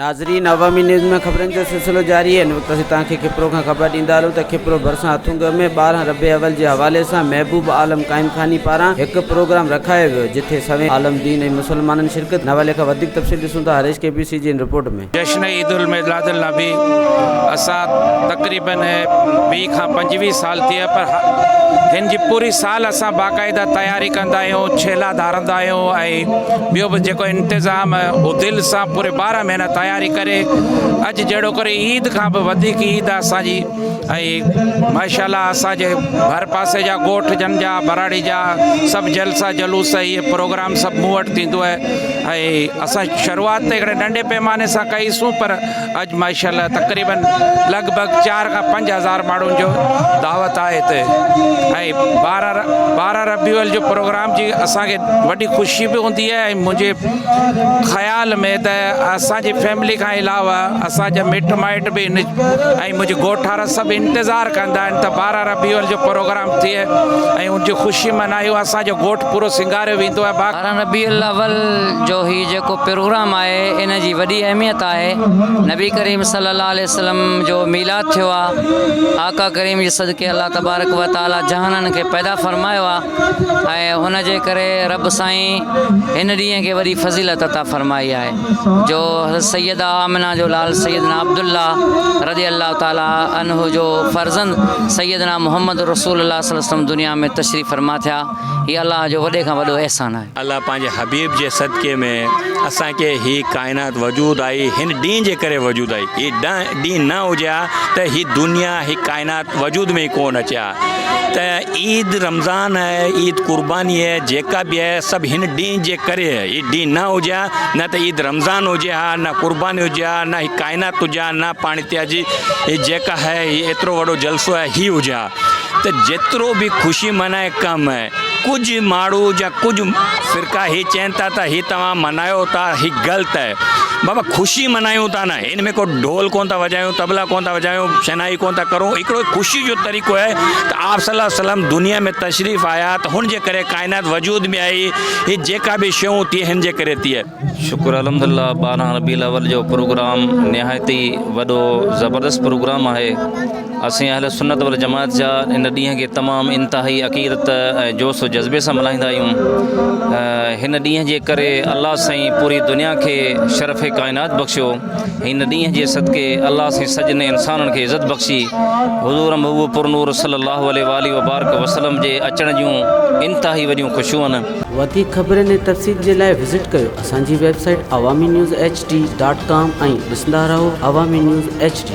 ناظرين عوامي نيوز ۾ خبرن جو سلسلو جاري آهي هن وقت اسين توهان کي کپرو کان خبر ڏيندا هلون ته کپرو ڀرسان هٿونگ ۾ 12 ربيع اول جي حوالي سان محبوب عالم قائم خاني پاران هڪ پروگرام رکايو ويو جٿي سوين عالم دين ۽ مسلمانن شرڪت ان حوالي کان وڌيڪ تفصيل ڏسون ٿا هريش ڪي بي سي جي هن رپورٽ ۾. جشن عيد الميلاد النبي اسان تقريبن 20 کان 25 سال ٿي ويا پر هن جي پوري سال اسان باقاعده تياري ڪندا آهيون ڇيلا ڌارندا آهيون ۽ ٻيو به جيڪو انتظام هو دل سان پوري 12 مهينا تياري ڪري اڄ جهڙو ڪري عيد کان به وڌيڪ عيد آهي اسان جي ۽ ماشاء الله اسان جي ڀر پاسي جا ڳوٺ جن جا براڙي جا سڀ جلسا جلوس اهي پروگرام سڀ مون وٽ ٿيندو آهي ۽ اسان شروعات ته هڪڙي ننڍي پيماني سان ڪئيسون پر اڄ ماشاء الله تقريبن لڳ ڀڳ چار کان 5000 ماڻهن جو دعوت آهي هتي ۽ 12 ربيع الاول جو پروگرام جي اسان کي وڏي خوشي به هوندي آهي ۽ منهنجي خيال ۾ ته اسان جي فيملي کان علاوه اسان جا مٽ مائٽ به ان ۽ منهنجي ڳوٺ وارا سڀ انتظار ڪندا آهن ته 12 ربيع الاول جو پروگرام ٿئي ۽ ان جي خوشي منايون اسان جو ڳوٺ پورو سينگاريو ويندو آهي. 12 ربيع الاول جو هي جيڪو پروگرام آهي ان جي وڏي اهميت آهي نبي ڪريم صلي الله عليه وسلم جو ميلاد ٿيو آهي آقا ڪريم جي صدقي الله تبارڪ و تعالي جهانن کي پيدا فرمايو آهي ۽ هن جي ڪري رب سائين هن ڏينهن کي وڏي فضيلت عطا فرمائي آهي جو حضرت سيده آمنه جو لال سيدنا عبدالله رضي الله تعالي عنه جو فرزند سيدنا محمد رسول الله صلي الله عليه وسلم دنيا ۾ تشريف فرما ٿيا هي الله جو وڏي کان وڏو احسان آهي. الله پنهنجي حبيب جي صدقي ۾ اسان کي هي ڪائنات وجود آئي هن ڏينهن جي ڪري وجود آئي هي ڏينهن نه هجي ها ته هي دنيا هي ڪائنات وجود ۾ ئي ڪون اچي ها ته عيد رمضان آهي عيد قرباني آهي جيڪا به آهي سڀ هن ڏينهن جي ڪري آهي هي ڏينهن نه هجي ها نه ته عيد رمضان هجي ها نه قرباني هجي ها نه هي ڪائنات هجي ها نه پاڻ هتي اڄ هي جيڪا آهي هي ايترو وڏو جلسو آهي هي هجي ها ته جيترو به خوشي منائي ڪم آهي ڪجهه ماڻهو يا ڪجهه فرقا هي چين ٿا ته هي توهان منايو ٿا هي غلط آهي بابا خوشي منايون ٿا نه ان ۾ ڪو ڍول ڪون ٿا وڄايون طبلا ڪون ٿا وڄايون شهنائي ڪون ٿا ڪرون هڪڙو خوشي جو طريقو آهي ته آپ صلي الله وسلم دنيا ۾ تشريف آيا ته هن جي ڪري ڪائنات وجود ۾ آئي هي جيڪا به شيون ٿي هن جي ڪري ٿي. شڪر الحمدلله 12 ربيع الاول جو پروگرام نهايت ئي وڏو زبردست پروگرام آهي اسين اهل سنت والجماعت جا ان ڏينهن کي تمام انتهائي عقيدت ۽ جوش و جذبي سان ملهائيندا آهيون هن ڏينهن جي ڪري الله سائين پوري دنيا کي شرف ڪائنات بخشيو هن ڏينهن جي صدقي الله سائين سڄن انسانن کي عزت بخشي حضور محبوب پرنور صلي الله عليه واله وبارڪ وسلم جي اچڻ جون انتهائي وڏيون خوشيون آهن. وڌيڪ خبرن ۽ تفصيل جي لاء وزٽ ڪيو اسان جي website Awami news H D dot com ۽ ڏسندا رهو عوامي نيوز ايڇ ڊي.